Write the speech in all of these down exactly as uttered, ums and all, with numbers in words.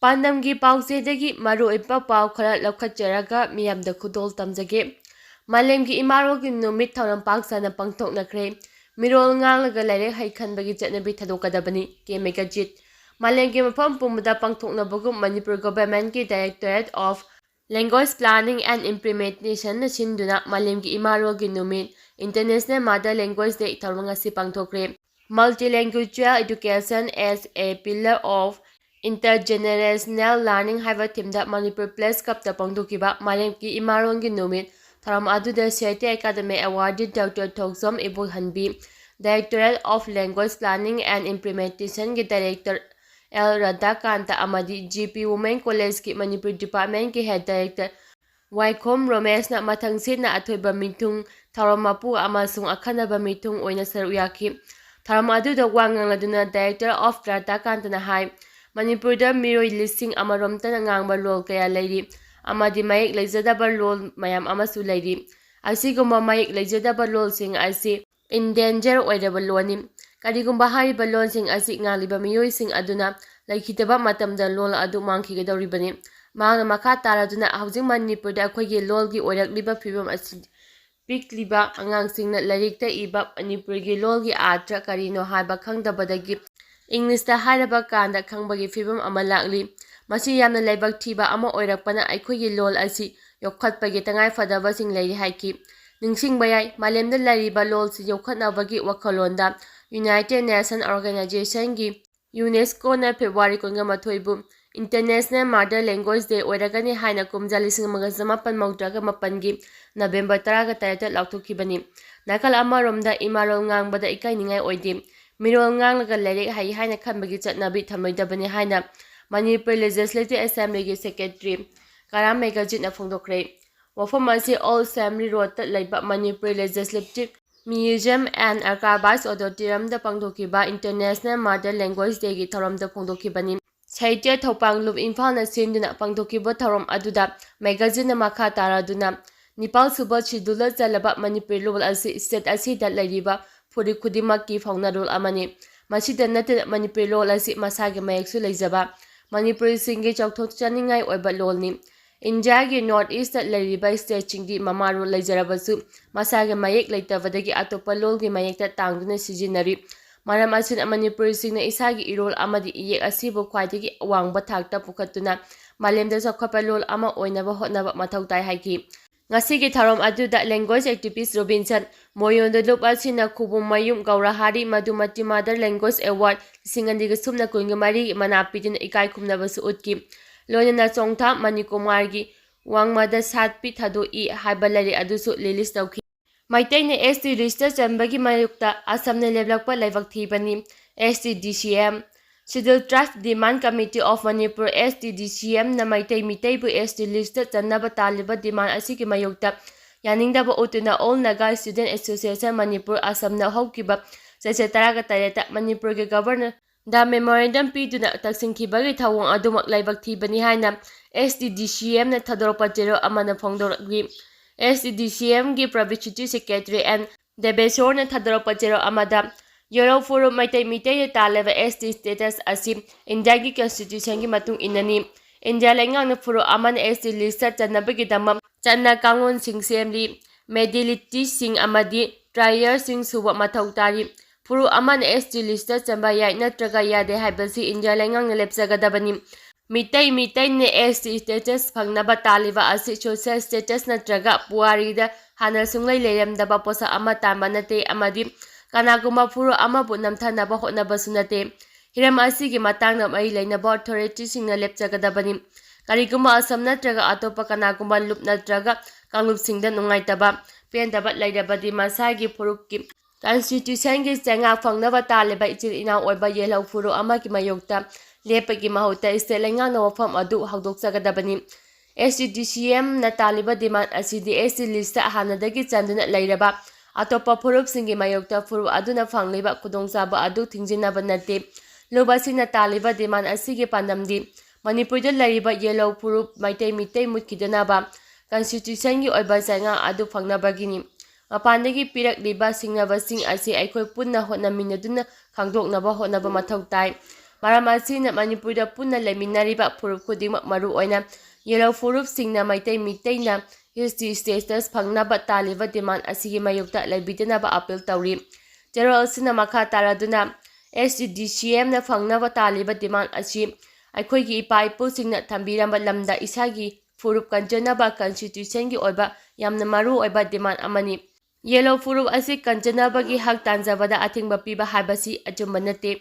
ꯄꯥꯟꯗꯝꯒꯤ ꯄꯥꯎꯆꯦꯗꯒꯤ ꯃꯔꯨꯑꯣꯏꯕ ꯄꯥꯎ ꯈꯔ ꯂꯧꯈꯠꯆꯔꯒ ꯃꯤꯌꯥꯝꯗ ꯈꯨꯗꯣꯜ ꯇꯝꯖꯒꯦ꯫ ꯃꯥꯂꯦꯝꯒꯤ ꯏꯃꯥꯔꯣꯜꯒꯤ ꯅꯨꯃꯤꯠ ꯊꯧꯔꯝ ꯄꯥꯛ ꯆꯥꯎꯅ ꯄꯥꯡꯊꯣꯛꯅꯈ꯭ꯔꯦ꯫ ꯃꯤꯔꯣꯜ ꯉꯥꯡꯂꯒ ꯂꯥꯏꯔꯤꯛ ꯍꯩ ꯈꯟꯕꯒꯤ ꯆꯠꯅꯕꯤ ꯊꯥꯗꯣꯛꯀꯗꯕꯅꯤ, ꯀꯦ ꯃꯦꯒꯥꯖꯤꯠ꯫ ꯃꯥꯂꯦꯝꯒꯤ ꯃꯐꯝ ꯄꯨꯝꯕꯗ ꯄꯥꯡꯊꯣꯛꯅꯕꯒꯨꯝ Manipur Governmentꯀꯤ Directorate of Language Planning and Implementationꯅ ꯁꯤꯟꯗꯨꯅ ꯃꯥꯂꯦꯝꯒꯤ ꯏꯃꯥꯔꯣꯜꯒꯤ ꯅꯨꯃꯤꯠ, International Mother Language Day ꯊꯧꯔꯝ ꯉꯁꯤ ꯄꯥꯡꯊꯣꯛꯈ꯭ꯔꯦ꯫ Multilingual education as a pillar of intergenerational learning ꯍꯥꯏꯕ themeꯗ ꯃꯅꯤꯄꯨꯔ Press Clubꯇ ꯄꯥꯡꯊꯣꯛꯈꯤꯕ ꯃꯥꯂꯦꯝꯒꯤ ꯏꯃꯥꯔꯣꯜꯒꯤ ꯅꯨꯃꯤꯠ ꯊꯧꯔꯝ ꯑꯗꯨꯗ Sahitya Academy Awardee Doctor Thokchom Ibokhanbi, Directorate of Language Planning and Implementationꯒꯤ Director ꯑꯦꯜ ꯔꯥꯙꯥꯀꯥꯟꯇ ꯑꯃꯗꯤ ꯖꯤ ꯄꯤ Women Collegeꯀꯤ ꯃꯅꯤꯄꯨꯔ Departmentꯀꯤ Head Director ꯋꯥꯏꯈꯣꯝ ꯔꯣꯃꯦꯁꯅ ꯃꯊꯪꯁꯤꯠꯅ ꯑꯊꯣꯏꯕ ꯃꯤꯊꯨꯡ, ꯊꯧꯔꯝ ꯃꯄꯨ ꯑꯃꯁꯨꯡ ꯑꯈꯟꯅꯕ ꯃꯤꯊꯨꯡ ꯑꯣꯏꯅ ꯁꯔꯨꯛ ꯌꯥꯈꯤ꯫ ꯊꯧꯔꯝ ꯑꯗꯨꯗ ꯋꯥ ꯉꯥꯡꯂꯗꯨꯅ Director of ꯔꯥꯙꯥꯀꯥꯟꯇꯅ ꯍꯥꯏ, ꯃꯅꯤꯄꯨꯔꯗ ꯃꯤꯑꯣꯏ ꯂꯤꯁꯤꯡ ꯑꯃꯔꯣꯝꯇꯅ ꯉꯥꯡꯕ ꯂꯣꯜ ꯀꯌꯥ ꯂꯩꯔꯤ ꯑꯃꯗꯤ ꯃꯌꯦꯛ ꯂꯩꯖꯗꯕ ꯂꯣꯜ ꯃꯌꯥꯝ ꯑꯃꯁꯨ ꯂꯩꯔꯤ꯫ ꯑꯁꯤꯒꯨꯝꯕ ꯃꯌꯦꯛ ꯂꯩꯖꯗꯕ ꯂꯣꯜꯁꯤꯡ ꯑꯁꯤ endanger ꯑꯣꯏꯔꯕ ꯂꯣꯟꯅꯤ꯫ ꯀꯔꯤꯒꯨꯝꯕ ꯍꯥꯏꯔꯤꯕ ꯂꯣꯟꯁꯤꯡ ꯑꯁꯤ ꯉꯥꯡꯂꯤꯕ ꯃꯤꯑꯣꯏꯁꯤꯡ ꯑꯗꯨꯅ ꯂꯩꯈꯤꯗꯕ ꯃꯇꯝꯗ ꯂꯣꯜ ꯑꯗꯨ ꯃꯥꯡꯈꯤꯒꯗꯧꯔꯤꯕꯅꯤ꯫ ꯃꯍꯥꯛꯅ ꯃꯈꯥ ꯇꯥꯔꯗꯨꯅ ꯍꯧꯖꯤꯛ ꯃꯅꯤꯄꯨꯔꯗ ꯑꯩꯈꯣꯏꯒꯤ ꯂꯣꯜꯒꯤ ꯑꯣꯏꯔꯛꯂꯤꯕ ꯐꯤꯕꯝ ꯑꯁꯤ ꯄꯤꯛꯂꯤꯕ ꯑꯉꯥꯡꯁꯤꯡꯅ ꯂꯥꯏꯔꯤꯛꯇ ꯏꯕ ꯃꯅꯤꯄꯨꯔꯒꯤ ꯂꯣꯜꯒꯤ ꯑꯥꯔꯊ ꯀꯔꯤꯅꯣ ꯍꯥꯏꯕ ꯈꯪꯗꯕꯗꯒꯤ Englishꯇ ꯍꯥꯏꯔꯕ ꯀꯥꯟꯗ ꯈꯪꯕꯒꯤ ꯐꯤꯕꯝ ꯑꯃ ꯂꯥꯛꯂꯤ꯫ ꯃꯁꯤ ꯌꯥꯝꯅ ꯂꯥꯏꯕꯛ ꯊꯤꯕ ꯑꯃ ꯑꯣꯏꯔꯛꯄꯅ ꯑꯩꯈꯣꯏꯒꯤ ꯂꯣꯜ ꯑꯁꯤ ꯌꯣꯛꯈꯠꯄꯒꯤ ꯇꯉꯥꯏ ꯐꯗꯕꯁꯤꯡ ꯂꯩꯔꯤ ꯍꯥꯏꯈꯤ꯫ ꯅꯤꯡꯁꯤꯡꯕ ꯌꯥꯏ, ꯃꯥꯂꯦꯝꯗ ꯂꯩꯔꯤꯕ ꯂꯣꯜꯁꯤ ꯌꯣꯛꯈꯠꯅꯕꯒꯤ ꯋꯥꯈꯜꯂꯣꯟꯗ United Nations Organizationꯒꯤ UNESCOꯅ February ꯀꯨꯟꯒ ꯃꯥꯊꯣꯏꯕꯨ International Mother Language Day ꯑꯣꯏꯔꯒꯅꯤ ꯍꯥꯏꯅ ꯀꯨꯝꯖꯥ ꯂꯤꯁꯤꯡ ꯑꯃꯒ ꯆꯃꯥꯄꯟ ꯃꯧꯗ꯭ꯔꯥꯒ ꯃꯥꯄꯟꯒꯤ November ꯇꯔꯥꯒ ꯇꯔꯦꯠꯇ ꯂꯥꯎꯊꯣꯛꯈꯤꯕꯅꯤ꯫ ꯅꯥꯀꯜ ꯑꯃꯔꯣꯝꯗ ꯏꯃꯥꯂꯣꯟ ꯉꯥꯡꯕꯗ ꯏꯀꯥꯏꯅꯤꯡꯉꯥꯏ ꯑꯣꯏꯗꯦ꯫ ꯃꯤꯔꯣꯜ ꯉꯥꯡꯂꯒ ꯂꯥꯏꯔꯤꯛ ꯍꯩ ꯍꯥꯏꯅ ꯈꯟꯕꯒꯤ ꯆꯠꯅꯕꯤ ꯊꯝꯂꯣꯏꯗꯕꯅꯤ ꯍꯥꯏꯅ ꯃꯅꯤꯄꯨꯔ Legislative Assemblyꯒꯤ Secretary ꯀꯔꯥꯝ ꯃꯦꯒꯥꯖꯤꯠꯅ ꯐꯣꯡꯗꯣꯛꯈ꯭ꯔꯦ꯫ ꯋꯥꯐꯝ ꯑꯁꯤ Old Assembly Roadꯇ ꯂꯩꯕ Manipur Legislative Museum and Archives Auditoriumꯗ ꯄꯥꯡꯊꯣꯛꯈꯤꯕ International Mother Language Dayꯒꯤ ꯊꯧꯔꯝꯗ ꯐꯣꯡꯗꯣꯛꯈꯤꯕꯅꯤ꯫ ꯁꯥꯍꯤꯇ꯭ꯌ ꯊꯧꯄꯥꯡꯂꯨꯞ ꯏꯝꯐꯥꯜꯅ ꯁꯤꯟꯗꯨꯅ ꯄꯥꯡꯊꯣꯛꯈꯤꯕ ꯊꯧꯔꯝ ꯑꯗꯨꯗ ꯃꯦꯒꯥꯖꯤꯟꯅ ꯃꯈꯥ ꯇꯥꯔꯗꯨꯅ, ꯅꯤꯄꯥꯜ ꯁꯨꯕ Scheduleꯗ ꯆꯜꯂꯕ ꯃꯅꯤꯄꯨꯔꯤ ꯂꯣꯜ ꯑꯁꯤ state ꯑꯁꯤꯗ ꯂꯩꯔꯤꯕ ꯐꯨꯔꯨꯞ ꯈꯨꯗꯤꯡꯃꯛꯀꯤ ꯐꯥꯎꯅꯔꯣꯜ ꯑꯃꯅꯤ꯫ ꯃꯁꯤꯗ ꯅꯠꯇꯅ ꯃꯅꯤꯄꯨꯔꯤ ꯂꯣꯜ ꯑꯁꯤ ꯃꯁꯥꯒꯤ ꯃꯌꯦꯛꯁꯨ ꯂꯩꯖꯕ, ꯃꯅꯤꯄꯨꯔꯤꯁꯤꯡꯒꯤ ꯆꯥꯎꯊꯣꯛꯆꯅꯤꯡꯉꯥꯏ ꯑꯣꯏꯕ ꯂꯣꯜꯅꯤ꯫ ꯏꯟꯗꯤꯌꯥꯒꯤ ꯅꯣꯔꯠ ꯏꯁꯇ ꯂꯩꯔꯤꯕ ꯁ꯭ꯇꯦꯠꯁꯤꯡꯗꯤ ꯃꯃꯥꯔꯣꯟ ꯂꯩꯖꯔꯕꯁꯨ ꯃꯁꯥꯒꯤ ꯃꯌꯦꯛ ꯂꯩꯇꯕꯗꯒꯤ ꯑꯇꯣꯞꯄ ꯂꯣꯜꯒꯤ ꯃꯌꯦꯛꯇ ꯇꯥꯡꯗꯨꯅ ꯁꯤꯖꯤꯟꯅꯔꯤ꯫ ꯃꯔꯝ ꯑꯁꯤꯅ ꯃꯅꯤꯄꯨꯔꯤꯁꯤꯡꯅ ꯏꯁꯥꯒꯤ ꯏꯔꯣꯜ ꯑꯃꯗꯤ ꯏꯌꯦꯛ ꯑꯁꯤꯕꯨ ꯈ꯭ꯋꯥꯏꯗꯒꯤ ꯋꯥꯡꯕ ꯊꯥꯛꯇ ꯄꯨꯈꯠꯇꯨꯅ ꯃꯥꯂꯦꯝꯗ ꯆꯥꯎꯈꯠꯄ ꯂꯣꯜ ꯑꯃ ꯑꯣꯏꯅꯕ ꯍꯣꯠꯅꯕ ꯃꯊꯧ ꯇꯥꯏ ꯍꯥꯏꯈꯤ꯫ ꯉꯁꯤꯒꯤ ꯊꯧꯔꯝ ꯑꯗꯨꯗ language activist ꯔꯣꯕꯤꯟꯁꯟ ꯃꯣꯌꯣꯟꯗ ꯂꯨꯞ ꯑꯁꯤꯅ ꯈꯨꯕꯨꯝꯃꯌꯨꯝ ꯒꯧꯔꯍꯥꯔꯤ ꯃꯙꯨꯃꯇꯤ ꯃꯥꯗꯔ ꯂꯦꯡꯒ꯭ꯋꯦꯖ ꯑꯦꯋꯥꯔꯗ ꯂꯤꯁꯤꯡ ꯑꯅꯤꯒ ꯁꯨꯞꯅ ꯀꯨꯟꯒ ꯃꯔꯤꯒꯤ ꯃꯅꯥ ꯄꯤꯗꯨꯅ ꯏꯀꯥꯏ ꯈꯨꯝꯅꯕꯁꯨ ꯎꯠꯈꯤ꯫ ꯂꯣꯏꯅꯅ ꯆꯣꯡꯊꯥꯝ ꯃꯅꯤꯀꯨꯃꯥꯔꯒꯤ ꯋꯥꯡꯃꯗ ꯁꯥꯠꯄꯤ ꯊꯥꯗꯣꯛꯏ ꯍꯥꯏꯕ ꯂꯥꯏꯔꯤꯛ ꯑꯗꯨꯁꯨ ꯔꯤꯂꯤꯖ ꯇꯧꯈꯤ꯫ ꯃꯩꯇꯩꯅ ꯑꯦꯁ ꯇꯤ ꯂꯤꯁꯇ ꯆꯟꯕꯒꯤ ꯃꯥꯌꯣꯛꯇ ꯑꯁꯝꯅ ꯂꯦꯞꯂꯛꯄ ꯂꯥꯏꯕꯛ ꯊꯤꯕꯅꯤ꯫ S T D C M, Scheduled Tribe Demand Committee of Manipur, S T D C M ꯅ ꯃꯩꯇꯩ ꯃꯤꯇꯩꯕꯨ ꯑꯦꯁ ꯇꯤ ꯂꯤꯁꯇ ꯆꯟꯅꯕ ꯇꯥꯜꯂꯤꯕ ꯗꯤꯃꯥꯟ ꯑꯁꯤꯒꯤ ꯃꯥꯌꯣꯛꯇ ꯌꯥꯅꯤꯡꯗꯕ ꯎꯠꯇꯨꯅ All Naga Student Association Manipur, ꯑꯁꯝꯅ ꯍꯧꯈꯤꯕ ꯆꯩꯆꯠ ꯇꯔꯥꯒ ꯇꯔꯦꯠꯇ ꯃꯅꯤꯄꯨꯔꯒꯤ ꯒꯕꯔꯅꯔꯗ ꯃꯦꯃꯣꯔꯦꯟꯗꯝ ꯄꯤꯗꯨꯅ ꯇꯛꯁꯤꯟꯈꯤꯕꯒꯤ ꯊꯧꯑꯣꯡ ꯑꯗꯨꯃꯛ ꯂꯥꯏꯕꯛ ꯊꯤꯕꯅꯤ ꯍꯥꯏꯅ S T D C M ꯅ ꯊꯥꯗꯣꯔꯛꯄ ꯆꯦꯔꯣꯜ ꯑꯃꯅ ꯐꯣꯡꯗꯣꯔꯛꯂꯤ꯫ S T D C M ꯒꯤ Publicity Secretary N ꯗꯦꯕꯦꯁꯣꯔꯅ ꯊꯥꯗꯣꯔꯛꯄ ꯆꯦꯔꯣꯜ ꯑꯃꯗ, ꯌꯦꯂꯧ ꯐꯨꯔꯨꯞ ꯃꯩꯇꯩ ꯃꯤꯇꯩꯅ ꯇꯥꯜꯂꯤꯕ S T status ꯑꯁꯤ ꯏꯟꯗꯤꯌꯥꯒꯤ Constitution ꯒꯤ ꯃꯇꯨꯡ ꯏꯟꯅꯅꯤ꯫ ꯏꯟꯗꯤꯌꯥ ꯂꯩꯉꯥꯛꯅ ꯐꯨꯔꯨꯞ ꯑꯃꯅ S T list ꯆꯟꯅꯕꯒꯤꯗꯃꯛ ꯆꯠꯅ ꯀꯥꯡꯂꯣꯟꯁꯤꯡ ꯁꯦꯝꯂꯤ꯫ Modalities ꯁꯤꯡ ꯑꯃꯗꯤ trial ꯁꯤꯡ ꯁꯨꯕ ꯃꯊꯧ ꯇꯥꯔꯤ꯫ ꯐꯨꯔꯨꯞ ꯑꯃꯅ S T list ꯆꯟꯕ ꯌꯥꯏ ꯅꯠꯇ꯭ꯔꯒ ꯌꯥꯗꯦ ꯍꯥꯏꯕꯁꯤ ꯏꯟꯗꯤꯌꯥ ꯂꯩꯉꯥꯛꯅ ꯂꯦꯞꯆꯒꯗꯕꯅꯤ꯫ ꯃꯤꯇꯩ ꯃꯤꯇꯩꯅ S T status ꯐꯪꯅꯕ ꯇꯥꯜꯂꯤꯕ ꯑꯁꯤ social status ꯅꯠꯇ꯭ꯔꯒ ꯄꯨꯋꯥꯔꯤꯗ ꯍꯥꯟꯅ ꯁꯨꯡꯂꯩ ꯂꯩꯔꯝꯗꯕ ꯄꯣꯠꯁꯛ ꯑꯃ ꯇꯥꯟꯕ ꯅꯠꯇꯦ, ꯑꯃꯗꯤ ꯀꯅꯥꯒꯨꯝꯕ ꯐꯨꯔꯨꯞ ꯑꯃꯕꯨ ꯅꯝꯊꯅꯕ ꯍꯣꯠꯅꯕꯁꯨ ꯅꯠꯇꯦ꯫ ꯍꯤꯔꯝ ꯑꯁꯤꯒꯤ ꯃꯇꯥꯡꯗ ꯃꯔꯤ ꯂꯩꯅꯕ authority ꯁꯤꯡꯅ ꯂꯦꯞꯆꯒꯗꯕꯅꯤ꯫ ꯀꯔꯤꯒꯨꯝꯕ ꯑꯁꯝ ꯅꯠꯇ꯭ꯔꯒ ꯑꯇꯣꯞꯄ ꯀꯅꯥꯒꯨꯝꯕ ꯂꯨꯞ ꯅꯠꯇ꯭ꯔꯒ ꯀꯥꯡꯂꯨꯞꯁꯤꯡꯗ ꯅꯨꯡꯉꯥꯏꯇꯕ, ꯄꯦꯟꯗꯕ ꯂꯩꯔꯕꯗꯤ ꯃꯁꯥꯒꯤ ꯐꯨꯔꯨꯞꯀꯤ Constitution ꯒꯤ ꯆꯩꯉꯥꯛ ꯐꯪꯅꯕ ꯇꯥꯜꯂꯤꯕ ꯏꯆꯤꯜ ꯏꯅꯥꯎ ꯑꯣꯏꯕ ꯌꯦꯜꯍꯧ ꯐꯨꯔꯨꯞ ꯑꯃꯒꯤ ꯃꯥꯌꯣꯛꯇ ꯂꯦꯞꯄꯒꯤ ꯃꯍꯨꯠꯇ state ꯂꯩꯉꯥꯛꯅ ꯋꯥꯐꯝ ꯑꯗꯨ ꯍꯧꯗꯣꯛꯆꯒꯗꯕꯅꯤ꯫ S T D C M ꯅ ꯇꯥꯜꯂꯤꯕ demand ꯑꯁꯤꯗꯤ S T list ꯍꯥꯟꯅꯗꯒꯤ ꯆꯟꯗꯨꯅ ꯂꯩꯔꯕ ꯑꯇꯣꯞꯄ ꯐꯨꯔꯨꯞꯁꯤꯡꯒꯤ ꯃꯥꯌꯣꯛꯇ ꯐꯨꯔꯨꯞ ꯑꯗꯨꯅ ꯐꯪꯂꯤꯕ ꯈꯨꯗꯣꯡꯆꯥꯕ ꯑꯗꯨ ꯊꯤꯡꯖꯤꯟꯅꯕ ꯅꯠꯇꯦ꯫ ꯂꯨꯞ ꯑꯁꯤꯅ ꯇꯥꯜꯂꯤꯕ demand ꯑꯁꯤꯒꯤ ꯄꯥꯟꯗꯝꯗꯤ ꯃꯅꯤꯄꯨꯔꯗ ꯂꯩꯔꯤꯕ ꯌꯦꯜꯍꯧ ꯐꯨꯔꯨꯞ ꯃꯩꯇꯩ ꯃꯤꯇꯩ ꯃꯨꯠꯈꯤꯗꯅꯕ Constitution ꯒꯤ ꯑꯣꯏꯕ ꯆꯩꯉꯥꯛ ꯑꯗꯨ ꯐꯪꯅꯕꯒꯤꯅꯤ꯫ ꯃꯄꯥꯟꯗꯒꯤ ꯄꯤꯔꯛꯂꯤꯕ ꯁꯤꯡꯅꯕꯁꯤꯡ ꯑꯁꯤ ꯑꯩꯈꯣꯏ ꯄꯨꯟꯅ ꯍꯣꯠꯅꯃꯤꯟꯅꯗꯨꯅ ꯈꯪꯗꯣꯛꯅꯕ ꯍꯣꯠꯅꯕ ꯃꯊꯧ ꯇꯥꯏ꯫ ꯃꯔꯝ ꯑꯁꯤꯅ ꯃꯅꯤꯄꯨꯔꯗ ꯄꯨꯟꯅ ꯂꯩꯃꯤꯟꯅꯔꯤꯕ ꯐꯨꯔꯨꯞ ꯈꯨꯗꯤꯡꯃꯛ, ꯃꯔꯨꯑꯣꯏꯅ ꯌꯦꯂꯣ ꯐꯨꯔꯨꯞꯁꯤꯡꯅ ꯃꯩꯇꯩ ꯃꯤꯇꯩꯅ ꯍꯤꯁꯇꯤ ꯁ꯭ꯇꯦꯇꯁ ꯐꯪꯅꯕ ꯇꯥꯜꯂꯤꯕ ꯗꯤꯃꯥꯟ ꯑꯁꯤꯒꯤ ꯃꯥꯌꯣꯛꯇ ꯂꯩꯕꯤꯗꯅꯕ ꯑꯥꯄꯤꯜ ꯇꯧꯔꯤ꯫ ꯆꯦꯔꯣꯜ ꯑꯁꯤꯅ ꯃꯈꯥ ꯇꯥꯔꯗꯨꯅ, ꯑꯦꯁ ꯇꯤ ꯗꯤ ꯁꯤ ꯑꯦꯝꯅ ꯐꯪꯅꯕ ꯇꯥꯜꯂꯤꯕ ꯗꯤꯃꯥꯟ ꯑꯁꯤ ꯑꯩꯈꯣꯏꯒꯤ ꯏꯄꯥ ꯏꯄꯨꯁꯤꯡꯅ ꯊꯝꯕꯤꯔꯝꯕ ꯂꯝꯗ ꯏꯁꯥꯒꯤ ꯐꯨꯔꯨꯞ ꯀꯟꯖꯅꯕ ꯀꯟꯁꯇꯤꯇ꯭ꯌꯨꯁꯟꯒꯤ ꯑꯣꯏꯕ ꯌꯥꯝꯅ ꯃꯔꯨ ꯑꯣꯏꯕ ꯗꯤꯃꯥꯟ ꯑꯃꯅꯤ꯫ ꯌꯦꯂꯣ ꯐꯨꯔꯨꯞ ꯑꯁꯤ ꯀꯟꯖꯅꯕꯒꯤ ꯍꯛ ꯇꯥꯟꯖꯕꯗ ꯑꯊꯤꯡꯕ ꯄꯤꯕ ꯍꯥꯏꯕꯁꯤ ꯑꯆꯨꯝꯕ ꯅꯠꯇꯦ꯫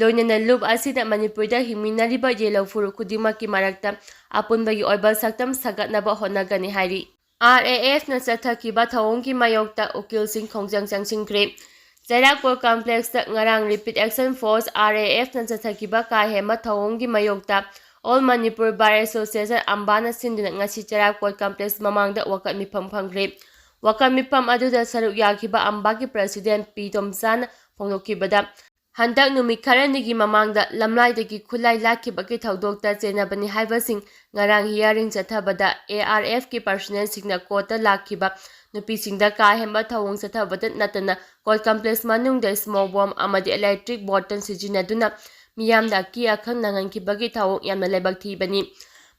ꯂꯣꯏꯅꯅ ꯂꯨꯞ ꯑꯁꯤꯗ ꯃꯅꯤꯄꯨꯔꯗ ꯍꯤꯡꯃꯤꯟꯅꯔꯤꯕ ꯌꯦꯂꯣ ꯐꯨꯔꯨꯞ ꯈꯨꯗꯤꯡꯃꯛꯀꯤ ꯃꯔꯛꯇ ꯑꯄꯨꯟꯕꯒꯤ ꯑꯣꯏꯕ ꯁꯛꯇꯝ ꯁꯥꯒꯠꯅꯕ ꯍꯣꯠꯅꯒꯅꯤ ꯍꯥꯏꯔꯤ꯫ ꯑꯥꯔ ꯑꯦ ꯑꯦꯐꯅ ꯆꯠꯊꯈꯤꯕ ꯊꯧꯑꯣꯡꯒꯤ ꯃꯥꯌꯣꯛꯇ ꯎꯀꯤꯜꯁꯤꯡ ꯈꯣꯡꯖꯪ ꯆꯪꯁꯤꯟꯈ꯭ꯔꯦ꯫ ꯆꯩꯔꯥꯛ ꯀꯣꯔꯠ ꯀꯝꯄ꯭ꯂꯦꯛꯁꯇ ꯉꯔꯥꯡ ꯔꯦꯄꯤꯗ ꯑꯦꯛꯁꯟ ꯐꯣꯔꯁ, ꯑꯥꯔ ꯑꯦ ꯑꯦꯐꯅ ꯆꯠꯊꯈꯤꯕ ꯀꯥ ꯍꯦꯟꯕ ꯊꯧꯑꯣꯡꯒꯤ ꯃꯥꯌꯣꯛꯇ ꯑꯣꯜ ꯃꯅꯤꯄꯨꯔ ꯕꯥꯔ ꯑꯦꯁꯣꯁꯤꯌꯦꯁꯟ, ꯑꯝꯕꯥꯅ ꯁꯤꯟꯗꯨꯅ ꯉꯁꯤ ꯆꯩꯔꯥꯛ ꯀꯣꯔꯠ ꯀꯝꯄ꯭ꯂꯦꯛꯁ ꯃꯃꯥꯡꯗ ꯋꯥꯀꯠ ꯃꯤꯐꯝ ꯐꯝꯈ꯭ꯔꯦ꯫ ꯋꯥꯀꯠ ꯃꯤꯐꯝ ꯑꯗꯨꯗ ꯁꯔꯨꯛ ꯌꯥꯈꯤꯕ ꯑꯝꯕꯥꯒꯤ ꯄ꯭ꯔꯁꯤꯗꯦꯟꯠ ꯄꯤ ꯇꯣꯝꯆꯥꯅ ꯐꯣꯡꯗꯣꯛꯈꯤꯕꯗ, ꯍꯟꯗꯛ ꯅꯨꯃꯤꯠ ꯈꯔꯅꯤꯒꯤ ꯃꯃꯥꯡꯗ ꯂꯝꯂꯥꯏꯗꯒꯤ ꯈꯨꯠꯂꯥꯏ ꯂꯥꯛꯈꯤꯕꯒꯤ ꯊꯧꯗꯣꯛꯇ ꯆꯦꯟꯅꯕꯅꯤ ꯍꯥꯏꯕꯁꯤꯡ ꯉꯔꯥꯡ ꯍꯤꯌꯥꯔꯤꯡ ꯆꯠꯊꯕꯗ ꯑꯦ ꯑꯥꯔ ꯑꯦꯐꯀꯤ ꯄꯔꯁꯅꯦꯜꯁꯤꯡꯅ ꯀꯣꯔꯠꯇ ꯂꯥꯛꯈꯤꯕ ꯅꯨꯄꯤꯁꯤꯡꯗ ꯀꯥ ꯍꯦꯟꯕ ꯊꯧꯑꯣꯡ ꯆꯠꯊꯕꯇ ꯅꯠꯇꯅ ꯀꯣꯔꯠ ꯀꯝꯄ꯭ꯂꯦꯛꯁ ꯃꯅꯨꯡꯗ ꯁ꯭ꯃꯣꯛ ꯕꯣꯝ ꯑꯃꯗꯤ ꯏꯂꯦꯛꯇ꯭ꯔꯤꯛ ꯕꯣꯇꯜ ꯁꯤꯖꯤꯟꯅꯗꯨꯅ ꯃꯤꯌꯥꯝꯗ ꯑꯀꯤ ꯑꯈꯪ ꯅꯪꯍꯟꯈꯤꯕꯒꯤ ꯊꯧꯑꯣꯡ ꯌꯥꯝꯅ ꯂꯥꯏꯕꯛ ꯊꯤꯕꯅꯤ꯫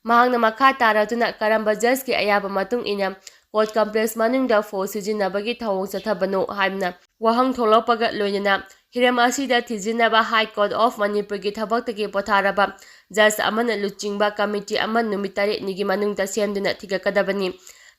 ꯃꯍꯥꯛꯅ ꯃꯈꯥ ꯇꯥꯔꯗꯨꯅ ꯀꯔꯝꯕ ꯖꯖꯀꯤ ꯑꯌꯥꯕ ꯃꯇꯨꯡ ꯏꯟꯅ ꯀꯣꯔꯠ ꯀꯝꯄ꯭ꯂꯦꯛꯁ ꯃꯅꯨꯡꯗ ꯐꯣꯔꯁ ꯁꯤꯖꯤꯟꯅꯕꯒꯤ ꯊꯧꯑꯣꯡ ꯆꯠꯊꯕꯅꯣ ꯍꯥꯏꯅ ꯋꯥꯍꯪ ꯊꯣꯛꯂꯛꯄꯒ ꯂꯣꯏꯅꯅ ꯍꯤꯔꯝ ꯑꯁꯤꯗ ꯊꯤꯖꯤꯟꯅꯕ ꯍꯥꯏ ꯀꯣꯔꯠ ꯑꯣꯐ ꯃꯅꯤꯄꯨꯔꯒꯤ ꯊꯕꯛꯇꯒꯤ ꯄꯣꯊꯥꯔꯕ ꯖꯖ ꯑꯃꯅ ꯂꯨꯆꯤꯡꯕ ꯀꯃꯤꯇꯤ ꯑꯃ ꯅꯨꯃꯤꯠ ꯇꯔꯦꯠꯅꯤꯒꯤ ꯃꯅꯨꯡꯗ ꯁꯦꯝꯗꯨꯅ ꯊꯤꯒꯠꯀꯗꯕꯅꯤ꯫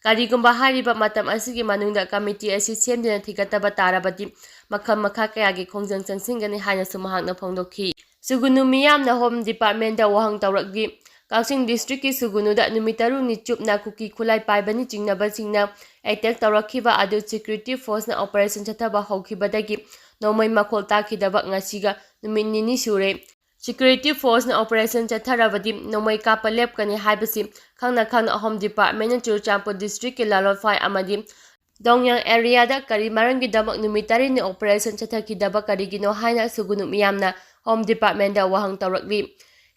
ꯀꯔꯤꯒꯨꯝꯕ ꯍꯥꯏꯔꯤꯕ ꯃꯇꯝ ꯑꯁꯤꯒꯤ ꯃꯅꯨꯡꯗ ꯀꯃꯤꯇꯤ ꯑꯁꯤ ꯁꯦꯝꯗꯨꯅ ꯊꯤꯒꯠꯇꯕ ꯇꯥꯔꯕꯗꯤ ꯃꯈꯜ ꯃꯈꯥ ꯀꯌꯥꯒꯤ ꯈꯣꯡꯖꯪ ꯆꯪꯁꯤꯟꯒꯅꯤ ꯍꯥꯏꯅꯁꯨ ꯃꯍꯥꯛꯅ ꯐꯣꯡꯗꯣꯛꯈꯤ꯫ ꯁꯨꯒꯨꯅꯨ ꯃꯤꯌꯥꯝꯅ ꯍꯣꯝ ꯗꯤꯄꯥꯔꯠꯃꯦꯟꯗ ꯋꯥꯍꯪ ꯇꯧꯔꯛꯂꯤ꯫ ꯀꯛꯆꯤꯡ ꯗꯤꯁꯇ꯭ꯔꯤꯛꯀꯤ ꯁꯨꯒꯨꯅꯨꯗ ꯅꯨꯃꯤꯠ ꯇꯔꯨꯛꯅꯤ ꯆꯨꯞꯅ ꯀꯨꯀꯤ ꯈꯨꯠꯂꯥꯏ ꯄꯥꯏꯕꯅꯤ ꯆꯤꯡꯅꯕꯁꯤꯡꯅ ꯑꯦꯇꯦꯛ ꯇꯧꯔꯛꯈꯤꯕ ꯑꯗꯨ ꯁꯦꯀ꯭ꯌꯨꯔꯤꯇꯤ ꯐꯣꯔꯁꯅ ꯑꯣꯄꯔꯦꯁꯟ ꯆꯠꯊꯕ ꯍꯧꯈꯤꯕꯗꯒꯤ ꯅꯣꯡꯃꯩ ꯃꯈꯣꯜ ꯇꯥꯈꯤꯗꯕ ꯉꯁꯤꯒ ꯅꯨꯃꯤꯠ ꯅꯤꯅꯤ ꯁꯨꯔꯦ꯫ ꯁꯦꯀ꯭ꯌꯨꯔꯤꯇꯤ ꯐꯣꯔꯁꯅ ꯑꯣꯄꯔꯦꯁꯟ ꯆꯠꯊꯔꯕꯗꯤ ꯅꯣꯡꯃꯩ ꯀꯥꯞꯄ ꯂꯦꯞꯀꯅꯤ ꯍꯥꯏꯕꯁꯤ ꯈꯪꯅ ꯈꯪꯅ ꯍꯣꯝ ꯗꯤꯄꯥꯔꯠꯃꯦꯟꯅ ꯆꯨꯔꯆꯥꯟꯄꯨꯔ ꯗꯤꯁꯇ꯭ꯔꯤꯛꯀꯤ ꯂꯥꯂꯣꯡꯐꯥꯏ ꯑꯃꯗꯤ ꯗꯣꯡꯌꯥꯡ ꯑꯦꯔꯤꯌꯥꯗ ꯀꯔꯤ ꯃꯔꯝꯒꯤꯗꯃꯛ ꯅꯨꯃꯤꯠ ꯇꯔꯦꯠꯅꯤ ꯑꯣꯄꯔꯦꯁꯟ ꯆꯠꯊꯈꯤꯗꯕ ꯀꯔꯤꯒꯤꯅꯣ ꯍꯥꯏꯅ ꯁꯨꯒꯨꯅꯨ ꯃꯤꯌꯥꯝꯅ ꯍꯣꯝ ꯗꯤꯄꯥꯔꯠꯃꯦꯟꯗ ꯋꯥꯍꯪ ꯇꯧꯔꯛꯂꯤ꯫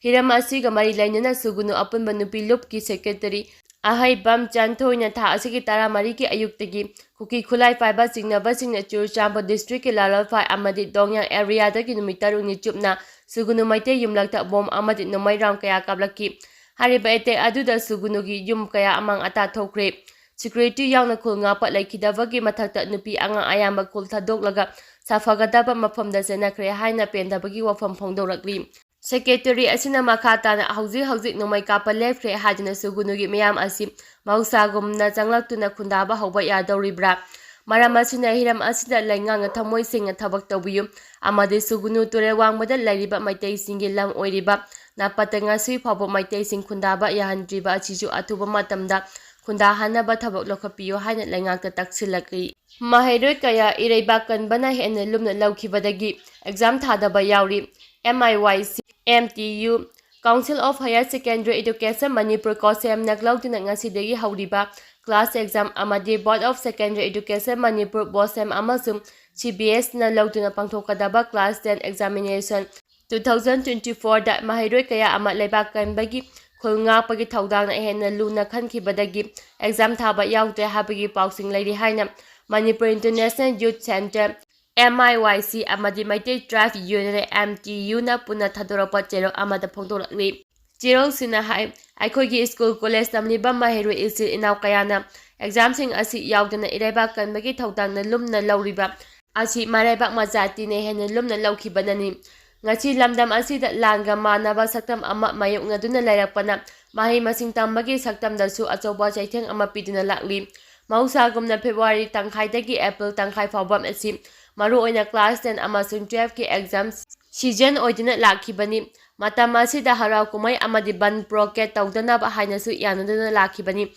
ꯍꯤꯔꯝ ꯑꯁꯤꯒ ꯃꯔꯤ ꯂꯩꯅꯅ ꯁꯨꯒꯨꯅꯨ ꯑꯄꯨꯟꯕ ꯅꯨꯄꯤ ꯂꯨꯞꯀꯤ ꯁꯦꯀ꯭ꯔꯦꯇꯔꯤ ꯑꯍꯩꯕꯝ ꯆꯟꯊꯣꯏꯅ ꯊꯥ ꯑꯁꯤꯒꯤ ꯇꯔꯥꯃꯔꯤꯒꯤ ꯑꯌꯨꯛꯇꯒꯤ ꯀꯨꯀꯤ ꯈꯨꯠꯂꯥꯏ ꯄꯥꯏꯕ ꯆꯤꯡꯅꯕꯁꯤꯡꯅ ꯆꯨꯔꯆꯥꯟꯄꯨꯔ district ꯀꯤ ꯂꯥꯂꯣꯡꯐꯥꯏ ꯑꯃꯗꯤ ꯗꯣꯡꯌꯥꯡ area ꯗꯒꯤ ꯅꯨꯃꯤꯠ ꯇꯔꯨꯛꯅꯤ ꯆꯨꯞꯅ ꯁꯨꯒꯨꯅꯨ ꯃꯩꯇꯩ ꯌꯨꯝꯂꯛꯇ bomb ꯑꯃꯗꯤ ꯅꯣꯡꯃꯩ round ꯀꯌꯥ ꯀꯥꯞꯂꯛꯈꯤ꯫ ꯍꯥꯏꯔꯤꯕ attack ꯑꯗꯨꯗ ꯁꯨꯒꯨꯅꯨꯒꯤ ꯌꯨꯝ ꯀꯌꯥ ꯑꯃꯥꯡ ꯑꯇꯥ ꯊꯣꯛꯈ꯭ꯔꯦ꯫ Security ꯌꯥꯎꯅ ꯈꯨꯜ ꯉꯥꯛꯄ ꯂꯩꯈꯤꯗꯕꯒꯤ ꯃꯊꯛꯇ ꯅꯨꯄꯤ ꯑꯉꯥꯡ ꯑꯌꯥꯝꯕ ꯈꯨꯜ ꯊꯥꯗꯣꯛꯂꯒ ꯁꯥꯐꯒꯗꯕ ꯃꯐꯝꯗ ꯆꯦꯟꯅꯈ꯭ꯔꯦ ꯍꯥꯏꯅ ꯄꯦꯟꯗꯕꯒꯤ ꯋꯥꯐꯝ ꯐꯣꯡꯗꯣꯔꯛꯂꯤ꯫ Secretary ꯑꯁꯤꯅ ꯃꯈꯥ ꯇꯥꯅ ꯍꯧꯖꯤꯛ ꯍꯧꯖꯤꯛ ꯅꯣꯡꯃꯩ ꯀꯥꯞꯄ ꯂꯦꯞꯈ꯭ꯔꯦ ꯍꯥꯏꯗꯨꯅ ꯁꯨꯒꯨꯅꯨꯒꯤ ꯃꯤꯌꯥꯝ ꯑꯁꯤ ꯃꯍꯧꯁꯥꯒꯨꯝꯅ ꯆꯪꯂꯛꯇꯨꯅ ꯈꯨꯟꯗꯥꯕ ꯍꯧꯕ ꯌꯥꯗꯧꯔꯤꯕ꯭ꯔꯥ? ꯃꯔꯝ ꯑꯁꯤꯅ ꯍꯤꯔꯝ ꯑꯁꯤꯗ ꯂꯩꯉꯥꯛꯅ ꯊꯃꯣꯏ ꯁꯦꯡꯅ ꯊꯕꯛ ꯇꯧꯕꯤꯌꯨ ꯑꯃꯗꯤ ꯁꯨꯒꯨꯅꯨ ꯇꯨꯔꯦꯜ ꯋꯥꯡꯃꯗ ꯂꯩꯔꯤꯕ ꯃꯩꯇꯩꯁꯤꯡꯒꯤ ꯂꯝ ꯑꯣꯏꯔꯤꯕ ꯅꯥꯄꯠꯇ ꯉꯁꯤ ꯐꯥꯎꯕ ꯃꯩꯇꯩꯁꯤꯡ ꯈꯨꯟꯗꯥꯕ ꯌꯥꯍꯟꯗ꯭ꯔꯤꯕ ꯑꯁꯤꯁꯨ ꯑꯊꯨꯕ ꯃꯇꯝꯗ ꯈꯨꯟꯗꯥꯍꯟꯅꯕ ꯊꯕꯛ ꯂꯧꯈꯠꯄꯤꯌꯨ ꯍꯥꯏꯅ ꯂꯩꯉꯥꯛꯇ ꯇꯛꯁꯤꯜꯂꯛꯂꯤ꯫ ꯃꯍꯩꯔꯣꯏ ꯀꯌꯥ ꯏꯔꯩꯕꯥꯛ ꯀꯟꯕꯅ ꯍꯦꯟꯅ ꯂꯨꯝꯅ ꯂꯧꯈꯤꯕꯗꯒꯤ exam ꯊꯥꯗꯕ ꯌꯥꯎꯔꯤ꯫ M I Y C, M T U, Council of Higher Secondary Education Manipur, ꯀꯣꯁꯦꯝꯅ ꯂꯧꯗꯨꯅ ꯉꯁꯤꯗꯒꯤ ꯍꯧꯔꯤꯕ class exam ꯑꯃꯗꯤ Board of Secondary Education Manipur, ꯕꯣꯁꯦꯝ, ꯑꯃꯁꯨꯡ C B S ꯅ ꯂꯧꯗꯨꯅ ꯄꯥꯡꯊꯣꯛꯀꯗꯕ class ten examination two thousand twenty four ꯗ ꯃꯍꯩꯔꯣꯏ ꯀꯌꯥ ꯑꯃ ꯂꯩꯕꯥꯛ ꯀꯟꯕꯒꯤ ꯈꯨꯜ ꯉꯥꯛꯄꯒꯤ ꯊꯧꯗꯥꯡꯅ ꯍꯦꯟꯅ ꯂꯨꯅ ꯈꯟꯈꯤꯕꯗꯒꯤ exam ꯊꯥꯕ ꯌꯥꯎꯗ꯭ꯔꯦ ꯍꯥꯏꯕꯒꯤ ꯄꯥꯎꯁꯤꯡ ꯂꯩꯔꯤ ꯍꯥꯏꯅ Manipur International Youth Centre, M I Y C, ꯑꯃꯗꯤ Meitei Tribe Union, M T U ꯅ ꯄꯨꯟꯅ ꯊꯥꯗꯣꯔꯛꯄ ꯆꯦꯔꯣꯜ ꯑꯃꯗ ꯐꯣꯡꯗꯣꯔꯛꯂꯤ꯫ ꯆꯦꯔꯣꯜꯁꯤꯡꯅ ꯍꯥꯏ, ꯑꯩꯈꯣꯏꯒꯤ school college ꯇꯝꯂꯤꯕ ꯃꯍꯩꯔꯣꯏ ꯏꯆꯤꯜ ꯏꯅꯥꯎ ꯀꯌꯥꯅ exam ꯁꯤꯡ ꯑꯁꯤ ꯌꯥꯎꯗꯅ ꯏꯔꯩꯕꯥꯛ ꯀꯟꯕꯒꯤ ꯊꯧꯗꯥꯡꯅ ꯂꯨꯝꯅ ꯂꯧꯔꯤꯕ ꯑꯁꯤ ꯃꯔꯩꯕꯥꯛ ꯃꯆꯥꯇꯤꯅ ꯍꯦꯟꯅ ꯂꯨꯝꯅ ꯂꯧꯈꯤꯕꯅꯅꯤ꯫ ꯉꯁꯤ ꯂꯝꯗꯝ ꯑꯁꯤꯗ ꯂꯥꯟꯒ ꯃꯥꯟꯅꯕ ꯁꯛꯇꯝ ꯑꯃ ꯃꯥꯌꯣꯛꯅꯗꯨꯅ ꯂꯩꯔꯛꯄꯅ ꯃꯍꯩ ꯃꯁꯤꯡ ꯇꯝꯕꯒꯤ ꯁꯛꯇꯝꯗꯁꯨ ꯑꯆꯧꯕ ꯆꯩꯊꯦꯡ ꯑꯃ ꯄꯤꯗꯨꯅ ꯂꯥꯛꯂꯤ꯫ ꯃꯍꯧꯁꯥꯒꯨꯝꯅ February ꯇꯪꯈꯥꯏꯗꯒꯤ April ꯇꯪꯈꯥꯏ ꯐꯥꯎꯕ ꯑꯁꯤ ꯃꯔꯨꯑꯣꯏꯅ class ten ꯑꯃꯁꯨꯡ twelve ꯀꯤ exam season ꯑꯣꯏꯗꯨꯅ ꯂꯥꯛꯈꯤꯕꯅꯤ꯫ ꯃꯇꯝ ꯑꯁꯤꯗ ꯍꯔꯥꯎ ꯀꯨꯝꯍꯩ ꯑꯃꯗꯤ ꯕꯟ blockade ꯇꯧꯗꯅꯕ ꯍꯥꯏꯅꯁꯨ ꯌꯥꯅꯗꯨꯅ ꯂꯥꯛꯈꯤꯕꯅꯤ꯫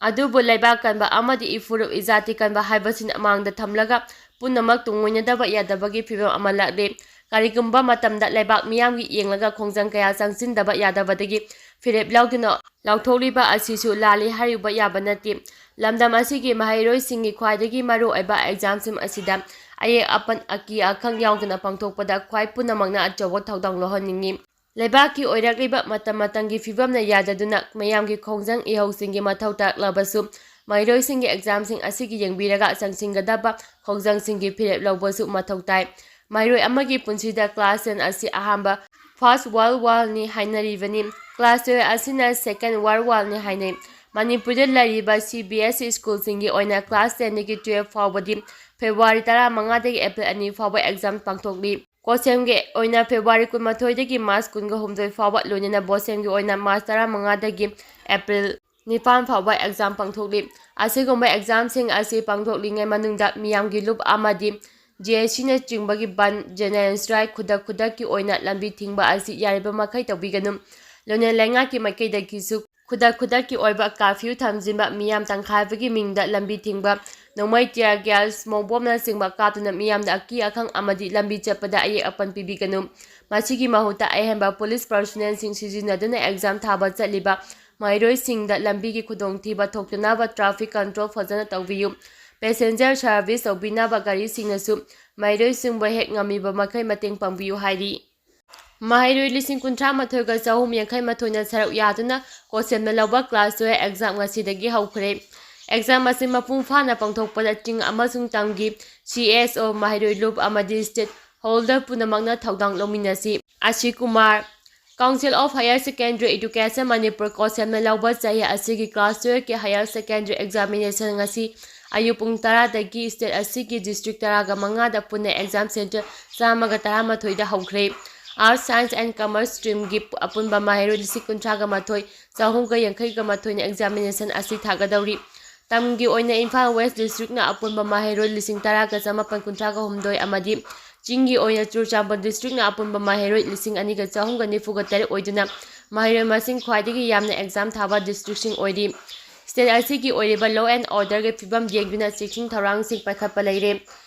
ꯑꯗꯨꯕꯨ ꯂꯩꯕꯥꯛ ꯀꯟꯕ ꯑꯃꯗꯤ ꯏꯐꯨꯔꯨꯞ ꯏꯖꯥꯇꯤ ꯀꯟꯕ ꯍꯥꯏꯕꯁꯤꯅ ꯃꯥꯡꯗ ꯊꯝꯂꯒ ꯄꯨꯝꯅꯃꯛ ꯇꯨꯡꯑꯣꯏꯅꯗꯕ ꯌꯥꯗꯕꯒꯤ ꯐꯤꯕꯝ ꯑꯃ ꯂꯥꯛꯂꯦ꯫ ꯀꯔꯤꯒꯨꯝꯕ ꯃꯇꯝꯗ ꯂꯩꯕꯥꯛ ꯃꯤꯌꯥꯝꯒꯤ ꯌꯦꯡꯂꯒ ꯈꯣꯡꯖꯪ ꯀꯌꯥ ꯆꯪꯁꯤꯟꯗꯕ ꯌꯥꯗꯕꯗꯒꯤ ꯐꯤꯔꯦꯞ ꯂꯧꯗꯨꯅ ꯂꯥꯎꯊꯣꯛꯂꯤꯕ ꯑꯁꯤꯁꯨ ꯂꯥꯜꯂꯤ ꯍꯥꯏꯔꯨꯕ ꯌꯥꯕ ꯅꯠꯇꯦ꯫ ꯂꯝꯗꯝ ꯑꯁꯤꯒꯤ ꯃꯍꯩꯔꯣꯏꯁꯤꯡꯒꯤ ꯈ꯭ꯋꯥꯏꯗꯒꯤ ꯃꯔꯨꯑꯣꯏꯕ exam ꯁꯤꯡ ꯑꯁꯤꯗ ꯑꯌꯦꯛ ꯑꯄꯟ, ꯑꯀꯤ ꯑꯈꯪ ꯌꯥꯎꯗꯅ ꯄꯥꯡꯊꯣꯛꯄꯗ ꯈ꯭ꯋꯥꯏ ꯄꯨꯝꯅꯃꯛꯅ ꯑꯆꯧꯕ ꯊꯧꯗꯥꯡ ꯂꯧꯍꯟꯅꯤꯡꯏ꯫ ꯂꯩꯕꯥꯛꯀꯤ ꯑꯣꯏꯔꯛꯂꯤꯕ ꯃꯇꯝ ꯃꯇꯝꯒꯤ ꯐꯤꯕꯝꯅ ꯌꯥꯗꯗꯨꯅ ꯃꯌꯥꯝꯒꯤ ꯈꯣꯡꯖꯪ ꯏꯍꯧꯁꯤꯡꯒꯤ ꯃꯊꯧ ꯇꯥꯔꯛꯂꯕꯁꯨ, ꯃꯍꯩꯔꯣꯏꯁꯤꯡꯒꯤ ꯑꯦꯛꯖꯥꯝꯁꯤꯡ ꯑꯁꯤꯒꯤ ꯌꯦꯡꯕꯤꯔꯒ ꯆꯪꯁꯤꯟꯒꯗꯕ ꯈꯣꯡꯖꯪꯁꯤꯡꯒꯤ ꯐꯤꯔꯦꯞ ꯂꯧꯕꯁꯨ ꯃꯊꯧ ꯇꯥꯏ꯫ ꯃꯍꯩꯔꯣꯏ ꯑꯃꯒꯤ ꯄꯨꯟꯁꯤꯗ class ten ꯑꯁꯤ ꯑꯍꯥꯟꯕ First World War ꯅꯤ ꯍꯥꯏꯅꯔꯤꯕꯅꯤ꯫ Class twelve ꯑꯁꯤꯅ Second World War ꯅꯤ ꯍꯥꯏꯅꯩ꯫ ꯃꯅꯤꯄꯨꯔꯗ ꯂꯩꯔꯤꯕ C B S E school ꯁꯤꯡꯒꯤ ꯑꯣꯏꯅ class ten ꯗꯒꯤ twelve ꯐꯥꯎꯕꯗꯤ February ꯇꯔꯥꯃꯉꯥꯗꯒꯤ April ꯑꯅꯤ ꯐꯥꯎꯕ exam ꯄꯥꯡꯊꯣꯛꯂꯤ꯫ COHSEM ꯒꯤ ꯑꯣꯏꯅ February ꯀꯨꯟꯃꯥꯊꯣꯏꯗꯒꯤ March ꯀꯨꯟꯒ ꯍꯨꯝꯗꯣꯏ ꯐꯥꯎꯕ, ꯂꯣꯏꯅꯅ BOSEM ꯒꯤ ꯑꯣꯏꯅ March ꯇꯔꯥꯃꯉꯥꯗꯒꯤ April ꯅꯤꯄꯥꯟ ꯐꯥꯎꯕ exam ꯄꯥꯡꯊꯣꯛꯂꯤ꯫ ꯑꯁꯤꯒꯨꯝꯕ exam ꯁꯤꯡ ꯑꯁꯤ ꯄꯥꯡꯊꯣꯛꯂꯤꯉꯩ ꯃꯅꯨꯡꯗ ꯃꯤꯌꯥꯝꯒꯤ ꯂꯨꯞ ꯑꯃꯗꯤ J A C ꯅꯆꯤꯡꯕꯒꯤ ban, general strike, ꯈꯨꯗꯛ ꯈꯨꯗꯛꯀꯤ ꯑꯣꯏꯅ ꯂꯝꯕꯤ ꯊꯤꯡꯕ ꯑꯁꯤ ꯌꯥꯔꯤꯕ ꯃꯈꯩ ꯇꯧꯕꯤꯒꯅꯨ꯫ ꯂꯣꯏꯅꯅ ꯂꯩꯉꯥꯛꯀꯤ ꯃꯥꯏꯀꯩꯗꯒꯤꯁꯨ ꯈꯨꯗꯛ ꯈꯨꯗꯛꯀꯤ ꯑꯣꯏꯕ curfew ꯊꯝꯖꯤꯟꯕ, ꯃꯤꯌꯥꯝ ꯇꯪꯈꯥꯏꯕꯒꯤ ꯃꯤꯡꯗ ꯂꯝꯕꯤ ꯊꯤꯡꯕ, ꯅꯣꯡꯃꯩ, tear gas, smoke bombꯅꯆꯤꯡꯕ ꯀꯥꯞꯇꯨꯅ ꯃꯤꯌꯥꯝꯗ ꯑꯀꯤ ꯑꯈꯪ ꯑꯃꯗꯤ ꯂꯝꯕꯤ ꯆꯠꯄꯗ ꯑꯌꯦꯛ ꯑꯄꯟ ꯄꯤꯕꯤꯒꯅꯨ꯫ ꯃꯁꯤꯒꯤ ꯃꯍꯨꯠꯇ ꯑꯍꯦꯟꯕ police personnel ꯁꯤꯡ ꯁꯤꯖꯤꯟꯅꯗꯨꯅ exam ꯊꯥꯕ ꯆꯠꯂꯤꯕ ꯃꯍꯩꯔꯣꯏꯁꯤꯡꯗ ꯂꯝꯕꯤꯒꯤ ꯈꯨꯗꯣꯡꯊꯤꯕ ꯊꯣꯛꯇꯅꯕ traffic control ꯐꯖꯅ ꯇꯧꯕꯤꯌꯨ꯫ Passenger service ꯇꯧꯕꯤꯅꯕ ꯒꯥꯔꯤꯁꯤꯡꯅꯁꯨ ꯃꯍꯩꯔꯣꯏꯁꯤꯡꯕꯨ ꯍꯦꯛ ꯉꯝꯃꯤꯕ ꯃꯈꯩ ꯃꯇꯦꯡ ꯄꯥꯡꯕꯤꯌꯨ ꯍꯥꯏꯔꯤ꯫ ꯃꯍꯩꯔꯣꯏ ꯂꯤꯁꯤꯡ ꯀꯨꯟꯊ꯭ꯔꯥ ꯃꯥꯊꯣꯏꯒ ꯆꯍꯨꯝ ꯌꯥꯡꯈꯩ ꯃꯥꯊꯣꯏꯅ ꯁꯔꯨꯛ ꯌꯥꯗꯨꯅ COHSEM ꯅ ꯂꯧꯕ class twelve exam ꯉꯁꯤꯗꯒꯤ ꯍꯧꯈ꯭ꯔꯦ꯫ Exam ꯑꯁꯤ ꯃꯄꯨꯡ ꯐꯥꯅ ꯄꯥꯡꯊꯣꯛꯄꯗ ꯆꯤꯡ ꯑꯃꯁꯨꯡ ꯇꯝꯒꯤ C S O, ꯃꯍꯩꯔꯣꯏ ꯂꯨꯞ ꯑꯃꯗꯤ stakeholder ꯄꯨꯝꯅꯃꯛꯅ ꯊꯧꯗꯥꯡ ꯂꯧꯃꯤꯟꯅꯁꯤ꯫ ꯑꯁꯤ Kumar. Council of Higher Secondary Education Manipur, COHSEM ꯅ ꯂꯧꯕ ꯆꯍꯤ ꯑꯁꯤꯒꯤ class twelve ꯀꯤ higher secondary examination ꯉꯁꯤ ꯑꯌꯨꯛ ꯄꯨꯡ ꯇꯔꯥꯗꯒꯤ state ꯑꯁꯤꯒꯤ district ꯇꯔꯥꯒ ꯃꯉꯥꯗ ꯄꯨꯟꯅ exam centre ꯆꯥꯝꯃꯒ ꯇꯔꯥꯃꯥꯊꯣꯏꯗ ꯍꯧꯈ꯭ꯔꯦ꯫ Arts, Science and Commerce stream ꯒꯤ ꯑꯄꯨꯟꯕ ꯃꯍꯩꯔꯣꯏ ꯂꯤꯁꯤꯡ ꯀꯨꯟꯊ꯭ꯔꯥꯒ ꯃꯥꯊꯣꯏ, ꯆꯍꯨꯝꯒ ꯌꯥꯡꯈꯩꯒ ꯃꯥꯊꯣꯏꯅ examination ꯑꯁꯤ ꯊꯥꯒꯗꯧꯔꯤ꯫ ꯇꯝꯒꯤ ꯑꯣꯏꯅ ꯏꯝꯐꯥꯜ West district ꯅ ꯑꯄꯨꯟꯕ ꯃꯍꯩꯔꯣꯏ ꯂꯤꯁꯤꯡ ꯇꯔꯥꯒ ꯆꯃꯥꯄꯟ ꯀꯨꯟꯊ꯭ꯔꯥꯒ ꯍꯨꯝꯗꯣꯏ ꯑꯃꯗꯤ ꯆꯤꯡꯒꯤ ꯑꯣꯏꯅ ꯆꯨꯔꯆꯥꯟꯄꯨꯔ district ꯅ ꯑꯄꯨꯟꯕ ꯃꯍꯩꯔꯣꯏ ꯂꯤꯁꯤꯡ ꯑꯅꯤꯒ ꯆꯍꯨꯝꯒ ꯅꯤꯐꯨꯒ ꯇꯔꯦꯠ ꯑꯣꯏꯗꯨꯅ ꯃꯍꯩꯔꯣꯏ ꯃꯁꯤꯡ ꯈ꯭ꯋꯥꯏꯗꯒꯤ ꯌꯥꯝꯅ exam ꯊꯥꯕ district ꯁꯤꯡ ꯑꯣꯏꯔꯤ꯫ State ꯑꯁꯤꯒꯤ ꯑꯣꯏꯔꯤꯕ law and order ꯒꯤ ꯐꯤꯕꯝ ꯌꯦꯡꯗꯨꯅ checking ꯊꯧꯔꯥꯡꯁꯤꯡ ꯄꯥꯏꯈꯠꯄ ꯂꯩꯔꯦ꯫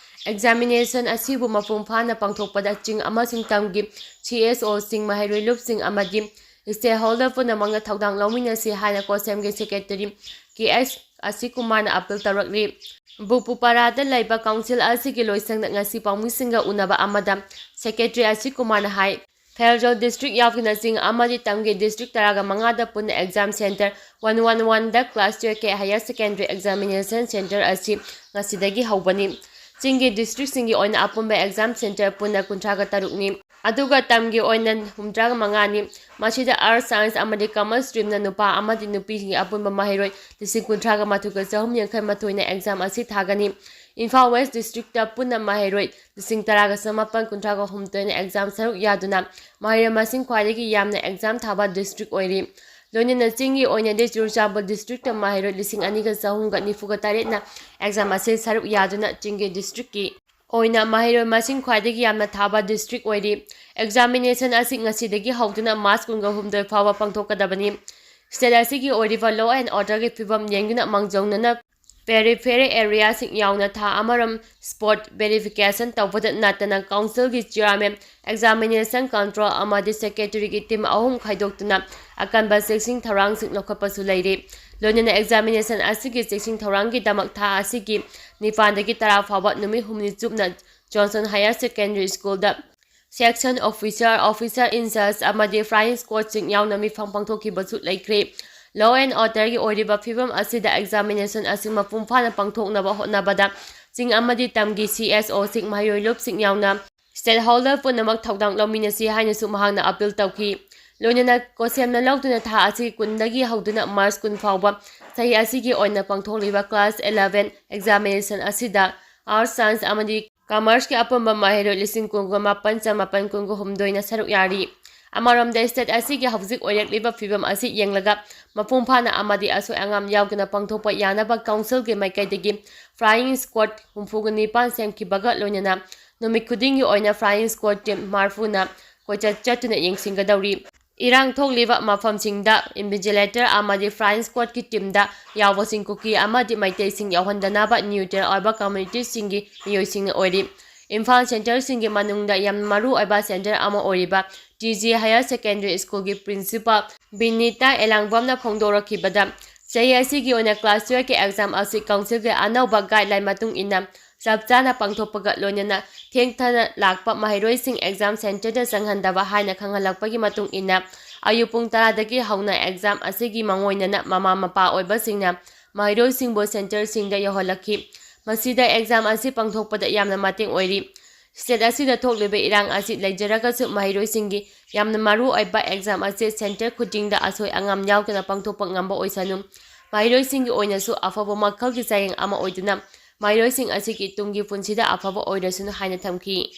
Examination ꯑꯁꯤꯕꯨ ꯃꯄꯨꯡ ꯐꯥꯅ ꯄꯥꯡꯊꯣꯛꯄꯗ ꯆꯤꯡ ꯑꯃꯁꯨꯡ ꯇꯝꯒꯤ C S O ꯁꯤꯡ, ꯃꯍꯩꯔꯣꯏ ꯂꯨꯞꯁꯤꯡ ꯑꯃꯗꯤ stakeholder ꯄꯨꯝꯅꯃꯛꯅ ꯊꯧꯗꯥꯡ ꯂꯧꯃꯤꯟꯅꯁꯤ ꯍꯥꯏꯅ COHSEM ꯒꯤ secretary K S ꯑꯁꯤꯀꯨꯃꯥꯔꯅ appeal ꯇꯧꯔꯛꯂꯤ꯫ ꯕꯨꯄꯨꯄꯥꯔꯥꯗ ꯂꯩꯕ council ꯑꯁꯤꯒꯤ ꯂꯣꯏꯁꯪꯗ ꯉꯁꯤ ꯄꯥꯎꯃꯤꯁꯤꯡꯒ ꯎꯅꯕ ꯑꯃꯗ secretary ꯑꯁꯤꯀꯨꯃꯥꯔꯅ ꯍꯥꯏ, ꯐꯦꯔꯖꯧ district ꯌꯥꯎꯗꯨꯅ ꯆꯤꯡ ꯑꯃꯗꯤ ꯇꯝꯒꯤ district ꯇꯔꯥꯒ ꯃꯉꯥꯗ ꯄꯨꯟꯅ exam centre one one one ꯗ class twelve ꯀꯤ higher secondary examination centre ꯑꯁꯤ ꯉꯁꯤꯗꯒꯤ ꯍꯧꯕꯅꯤ꯫ ꯆꯤꯡꯒꯤ district ꯁꯤꯡꯒꯤ ꯑꯣꯏꯅ ꯑꯄꯨꯟꯕ exam centre ꯄꯨꯟꯅ ꯀꯨꯟꯊ꯭ꯔꯥꯒ ꯇꯔꯨꯛꯅꯤ꯫ ꯑꯗꯨꯒ ꯇꯝꯒꯤ ꯑꯣꯏꯅ ꯍꯨꯝꯗ꯭ꯔꯥꯒ ꯃꯉꯥꯅꯤ꯫ ꯃꯁꯤꯗ arts, science ꯑꯃꯗꯤ commerce stream ꯅ ꯅꯨꯄꯥ ꯑꯃꯗꯤ ꯅꯨꯄꯤꯁꯤꯡꯒꯤ ꯑꯄꯨꯟꯕ ꯃꯍꯩꯔꯣꯏ ꯂꯤꯁꯤꯡ ꯀꯨꯟꯊ꯭ꯔꯥꯒ ꯃꯥꯊꯣꯏꯒ ꯆꯍꯨꯝ ꯌꯥꯡꯈꯩ ꯃꯥꯊꯣꯏꯅ exam ꯑꯁꯤ ꯊꯥꯒꯅꯤ꯫ ꯏꯝꯐꯥꯜ West district ꯇ ꯄꯨꯟꯅ ꯃꯍꯩꯔꯣꯏ ꯂꯤꯁꯤꯡ ꯇꯔꯥꯒ ꯆꯃꯥꯄꯟ ꯀꯨꯟꯊ꯭ꯔꯥꯒ ꯍꯨꯝꯗꯣꯏꯅ exam ꯁꯔꯨꯛ ꯌꯥꯗꯨꯅ ꯃꯍꯩꯔꯣꯏ ꯃꯁꯤꯡ ꯈ꯭ꯋꯥꯏꯗꯒꯤ ꯌꯥꯝꯅ exam ꯊꯥꯕ district ꯑꯣꯏꯔꯤ꯫ ꯂꯣꯏꯅꯅ ꯆꯤꯡꯒꯤ ꯑꯣꯏꯅꯗꯤ ꯆꯨꯔꯆꯥꯟꯄꯨꯔ district ꯇ ꯃꯍꯩꯔꯣꯏ ꯂꯤꯁꯤꯡ ꯑꯅꯤꯒ ꯆꯍꯨꯝꯒ ꯅꯤꯐꯨꯒ ꯇꯔꯦꯠꯅ exam ꯑꯁꯤ ꯁꯔꯨꯛ ꯌꯥꯗꯨꯅ ꯆꯤꯡꯒꯤ district ꯀꯤ ꯑꯣꯏꯅ ꯃꯍꯩꯔꯣꯏ ꯃꯁꯤꯡ ꯈ꯭ꯋꯥꯏꯗꯒꯤ ꯌꯥꯝꯅ ꯊꯥꯕ district ꯑꯣꯏꯔꯤ꯫ Examination ꯑꯁꯤ ꯉꯁꯤꯗꯒꯤ ꯍꯧꯗꯨꯅ March ꯀꯨꯟꯒ ꯍꯨꯝꯗꯣꯏ ꯐꯥꯎꯕ ꯄꯥꯡꯊꯣꯛꯀꯗꯕꯅꯤ꯫ State ꯑꯁꯤꯒꯤ ꯑꯣꯏꯔꯤꯕ law and order ꯒꯤ ꯐꯤꯕꯝ ꯌꯦꯡꯗꯨꯅ ꯃꯥꯡꯖꯧꯅꯅ periphery area ꯁꯤꯡ ꯌꯥꯎꯅ ꯊꯥ ꯑꯃꯔꯣꯝ spot verification ꯇꯧꯕꯗ ꯅꯠꯇꯅ council ꯒꯤ chairman, examination control ꯑꯃꯗꯤ secretary ꯒꯤ team ꯑꯍꯨꯝ ꯈꯥꯏꯗꯣꯛꯇꯨꯅ ꯑꯀꯟꯕ ꯆꯦꯛꯁꯤꯟ ꯊꯧꯔꯥꯡꯁꯤꯡ ꯂꯧꯈꯠꯄꯁꯨ ꯂꯩꯔꯤ꯫ ꯂꯣꯏꯅꯅ examination ꯑꯁꯤꯒꯤ ꯆꯦꯛꯁꯤꯟ ꯊꯧꯔꯥꯡꯒꯤꯗꯃꯛ ꯊꯥ ꯑꯁꯤꯒꯤ ꯅꯤꯄꯥꯟꯗꯒꯤ ꯇꯔꯥ ꯐꯥꯎꯕ ꯅꯨꯃꯤꯠ ꯍꯨꯝꯅꯤ ꯆꯨꯞꯅ Johnson Higher Secondary School the section officer, officer in charge ꯑꯃꯗꯤ flying squad ꯁꯤꯡ ꯌꯥꯎꯅ ꯃꯤꯐꯝ ꯄꯥꯡꯊꯣꯛꯈꯤꯕꯁꯨ ꯂꯩꯈ꯭ꯔꯦ꯫ Law and order ꯒꯤ ꯑꯣꯏꯔꯤꯕ ꯐꯤꯕꯝ ꯑꯁꯤꯗ examination ꯑꯁꯤ ꯃꯄꯨꯡ ꯐꯥꯅ ꯄꯥꯡꯊꯣꯛꯅꯕ ꯍꯣꯠꯅꯕꯗ ꯆꯤꯡ ꯑꯃꯗꯤ ꯇꯝꯒꯤ C S O ꯁꯤꯡ, ꯃꯍꯩꯔꯣꯏ ꯂꯨꯞꯁꯤꯡ ꯌꯥꯎꯅ stakeholder ꯄꯨꯝꯅꯃꯛ ꯊꯧꯗꯥꯡ ꯂꯧꯃꯤꯟꯅꯁꯤ ꯍꯥꯏꯅꯁꯨ ꯃꯍꯥꯛꯅ appeal ꯇꯧꯈꯤ꯫ ꯂꯣꯏꯅꯅ ꯀꯣꯁꯦꯝꯅ ꯂꯧꯗꯨꯅ ꯊꯥ ꯑꯁꯤꯒꯤ ꯀꯨꯟꯗꯒꯤ ꯍꯧꯗꯨꯅ March ꯀꯨꯟ ꯐꯥꯎꯕ ꯆꯍꯤ ꯑꯁꯤꯒꯤ ꯑꯣꯏꯅ ꯄꯥꯡꯊꯣꯛꯂꯤꯕ class eleven examination ꯑꯁꯤꯗ arts, science ꯑꯃꯗꯤ commerce ꯀꯤ ꯑꯄꯨꯟꯕ ꯃꯍꯩꯔꯣꯏ ꯂꯤꯁꯤꯡ ꯀꯨꯟꯒ ꯃꯥꯄꯟ ꯆꯃꯥꯄꯟ ꯀꯨꯟꯒ ꯍꯨꯝꯗꯣꯏꯅ ꯁꯔꯨꯛ ꯌꯥꯔꯤ꯫ ꯑꯃꯔꯣꯝꯗ state ꯑꯁꯤꯒꯤ ꯍꯧꯖꯤꯛ ꯑꯣꯏꯔꯛꯂꯤꯕ ꯐꯤꯕꯝ ꯑꯁꯤ ꯌꯦꯡꯂꯒ ꯃꯄꯨꯡ ꯐꯥꯅ ꯑꯃꯗꯤ ꯑꯁꯣꯏ ꯑꯉꯥꯝ ꯌꯥꯎꯗꯅ ꯄꯥꯡꯊꯣꯛꯄ ꯌꯥꯅꯕ council ꯒꯤ ꯃꯥꯏꯀꯩꯗꯒꯤ flying squad ꯍꯨꯝꯐꯨꯒ ꯅꯤꯄꯥꯟ ꯁꯦꯝꯈꯤꯕꯒ ꯂꯣꯏꯅꯅ ꯅꯨꯃꯤꯠ ꯈꯨꯗꯤꯡꯒꯤ ꯑꯣꯏꯅ flying squad team ꯃꯔꯤꯐꯨꯅ ꯀꯣꯏꯆꯠ ꯆꯠꯇꯨꯅ ꯌꯦꯡꯁꯤꯟꯒꯗꯧꯔꯤ꯫ ꯏꯔꯥꯡ ꯊꯣꯛꯂꯤꯕ ꯃꯐꯝꯁꯤꯡꯗ invigilator ꯑꯃꯗꯤ flying squad ꯀꯤ team ꯗ ꯌꯥꯎꯕꯁꯤꯡ ꯀꯨꯀꯤ ꯑꯃꯗꯤ ꯃꯩꯇꯩꯁꯤꯡ ꯌꯥꯎꯍꯟꯗꯅꯕ neutral ꯑꯣꯏꯕ community ꯁꯤꯡꯒꯤ ꯃꯤꯑꯣꯏꯁꯤꯡꯅ ꯑꯣꯏꯔꯤ꯫ ꯏꯝꯐꯥꯜ centre ꯁꯤꯡꯒꯤ ꯃꯅꯨꯡꯗ ꯌꯥꯝꯅ ꯃꯔꯨ ꯑꯣꯏꯕ centre ꯑꯃ ꯑꯣꯏꯔꯤꯕ T G Higher Secondary School ꯒꯤ principal ꯕꯤꯅꯤꯇꯥ ꯑꯦꯂꯥꯡꯕꯝꯅ ꯐꯣꯡꯗꯣꯔꯛꯈꯤꯕꯗ, ꯆꯍꯤ ꯑꯁꯤꯒꯤ ꯑꯣꯏꯅ class twelve ꯀꯤ exam ꯑꯁꯤ council ꯒꯤ ꯑꯅꯧꯕ guideline ꯃꯇꯨꯡ ꯏꯟꯅ ꯆꯞ ꯆꯥꯅ ꯄꯥꯡꯊꯣꯛꯄꯒ ꯂꯣꯏꯅꯅ ꯊꯦꯡꯊꯅ ꯂꯥꯛꯄ ꯃꯍꯩꯔꯣꯏꯁꯤꯡ exam centreꯗ ꯆꯪꯍꯟꯗꯕ ꯍꯥꯏꯅ ꯈꯪꯍꯜꯂꯛꯄꯒꯤ ꯃꯇꯨꯡ ꯏꯟꯅ, ꯑꯌꯨꯛ ꯄꯨꯡ ꯇꯔꯥꯗꯒꯤ ꯍꯧꯅ exam ꯑꯁꯤꯒꯤ ꯃꯥꯡꯑꯣꯏꯅꯅ ꯃꯃꯥ ꯃꯄꯥ ꯑꯣꯏꯕꯁꯤꯡꯅ ꯃꯍꯩꯔꯣꯏꯁꯤꯡꯕꯨ centreꯁꯤꯡꯗ ꯌꯧꯍꯜꯂꯛꯈꯤ꯫ ꯃꯁꯤꯗ exam ꯑꯁꯤ ꯄꯥꯡꯊꯣꯛꯄꯗ ꯌꯥꯝꯅ ꯃꯇꯦꯡ ꯑꯣꯏꯔꯤ꯫ State ꯑꯁꯤꯗ ꯊꯣꯛꯂꯤꯕ ꯏꯔꯥꯡ ꯑꯁꯤ ꯂꯩꯖꯔꯒꯁꯨ, ꯃꯍꯩꯔꯣꯏꯁꯤꯡꯒꯤ ꯌꯥꯝꯅ ꯃꯔꯨ ꯑꯣꯏꯕ exam ꯑꯁꯤ centre ꯈꯨꯗꯤꯡꯗ ꯑꯁꯣꯏ ꯑꯉꯥꯝ ꯌꯥꯎꯗꯅ ꯄꯥꯡꯊꯣꯛꯄ ꯉꯝꯕ ꯑꯣꯏꯁꯅꯨ꯫ ꯃꯍꯩꯔꯣꯏꯁꯤꯡꯒꯤ ꯑꯣꯏꯅꯁꯨ ꯑꯐꯕ ꯃꯈꯜꯒꯤ ꯆꯥꯌꯦꯡ ꯑꯃ ꯑꯣꯏꯗꯨꯅ, ꯃꯍꯩꯔꯣꯏꯁꯤꯡ ꯑꯁꯤꯒꯤ ꯇꯨꯡꯒꯤ ꯄꯨꯟꯁꯤꯗ ꯑꯐꯕ ꯑꯣꯏꯔꯁꯅꯨ ꯍꯥꯏꯅ ꯊꯝꯈꯤ꯫